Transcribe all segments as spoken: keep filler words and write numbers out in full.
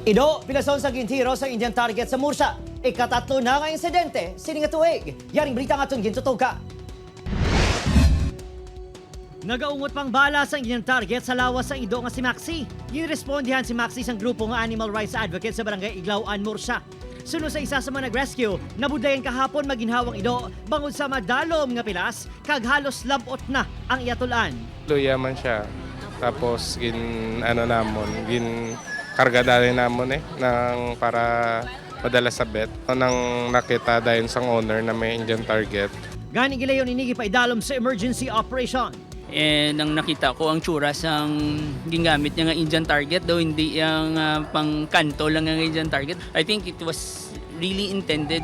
Ido, pilason sa gintiro sa Indian target sa Murcia. Ikatatlo na nga insidente sini nga tuig. Yaring balita nga aton gintutoka. Nagaungot pang bala sang Indian target sa lawas sang ido nga si Maxi. Ginrespondihan si Maxi sang grupo nga animal rights advocate sa barangay Iglaw-an, Murcia. Suno sa isa sa mga nag-rescue, nabudlayan kahapon maginhawang ido bangod sa madalom nga pilas kag halos lab-ot na ang iya tul-an. Luya man siya. Tapos gin ano namon, gin karga dali namon eh nang para madala sa vet. Nang nakita dayon sang owner na may Indian target. Gani gilayon ini gipaidalom sa emergency operation. And ang nakita ko ang tsura sang gingamit niya nga Indian target, daw hindi yang ah, pang kanto lang nga Indian target. I think it was really intended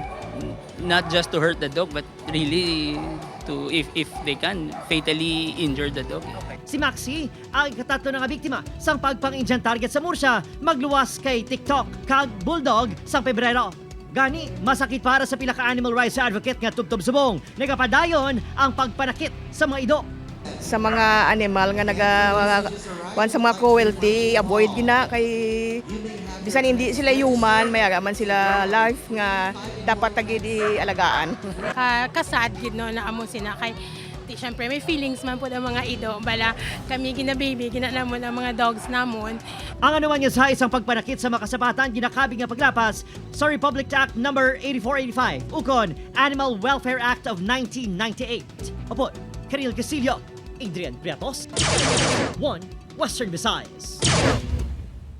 not just to hurt the dog but really to, if if they can, fatally injure the dog. Si Maxi ang ikatatlo na nga biktima sang pagpang-Indian target sa Murcia, magluwas kay TikTok kag Bulldog sang Pebrero. Gani, masakit para sa pila ka animal rights advocate nga tubtob subong nagapadayon ang pagpanakit sa mga ido. Sa mga animal nga naga kuan sa mga cruelty, avoid gina kay bisan hindi sila human, may ara man sila life nga dapat ta gid alagaan. Ah, kasad gid no na amo sina kay ti syempre may feelings man pud ang mga ido bala kami gina-baby gina namon ang mga dogs namon. Ang anuman nga size sang pagpanakit sa mga kasapatan ginakabig nga paglapas sa Republic Act Number eighty-four eighty-five ukon Animal Welfare Act of nineteen ninety-eight. Upod Karil Castillo, Adrian Priatos, One Western Visayas.